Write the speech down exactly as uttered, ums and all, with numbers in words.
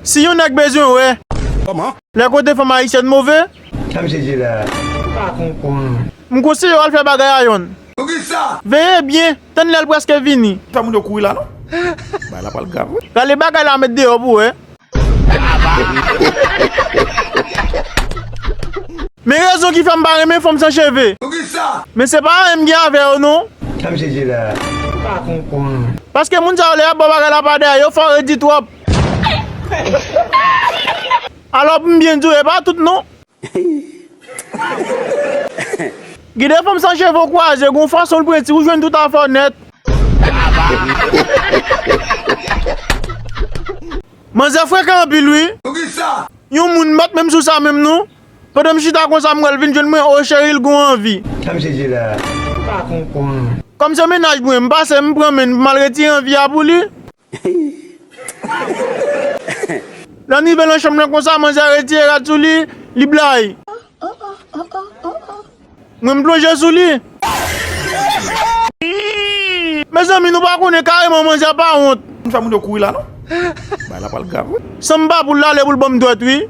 Si yon nèg bezwen wè lè kote fanm ayisyèn move, sa misye di la? M konseye w al fè bagay a yonn. Poukisa? Veye byen, tann lè l prèske vini. Fè moun yo kouri la non. Bagay la pral grav wi. Rale bagay la met deyò pou wè. Men rezon ki fè m pa renmen fanm san cheve. Poukisa? Men se pa anyen m gen avè yo non. Sa misye di la? Paske moun sa yo lè y ap ba w bagay la pa dèyè, yo fè w redi twòp. Alò pou m byen di w, e pa tout non. Gen de fanm san cheve w kwaze, gon fason l prenti, ou jwenn tout afè w nèt. Manzè frekan anpil wi. Poukisa? Yon moun m pa t menm sou sa menm non. Pandan m chita konsa m wè l vin jwenn mwen, o cheri l gon anvi. Sa misye di la? Kòm se mennaj mwen, m pase m pran men m, m al retire anvi a pou li. Lè n rive nan chanm nan konsa, manzè retire rad sou li, li blayi. Mwen m plonje sou li. Mezanmi, nou pa konnen kareman manzè pa wont. M fè moun yo kouri la non. Bagay la pral grav wi. Sanm pa pou l ale pou l ban m dwèt wi.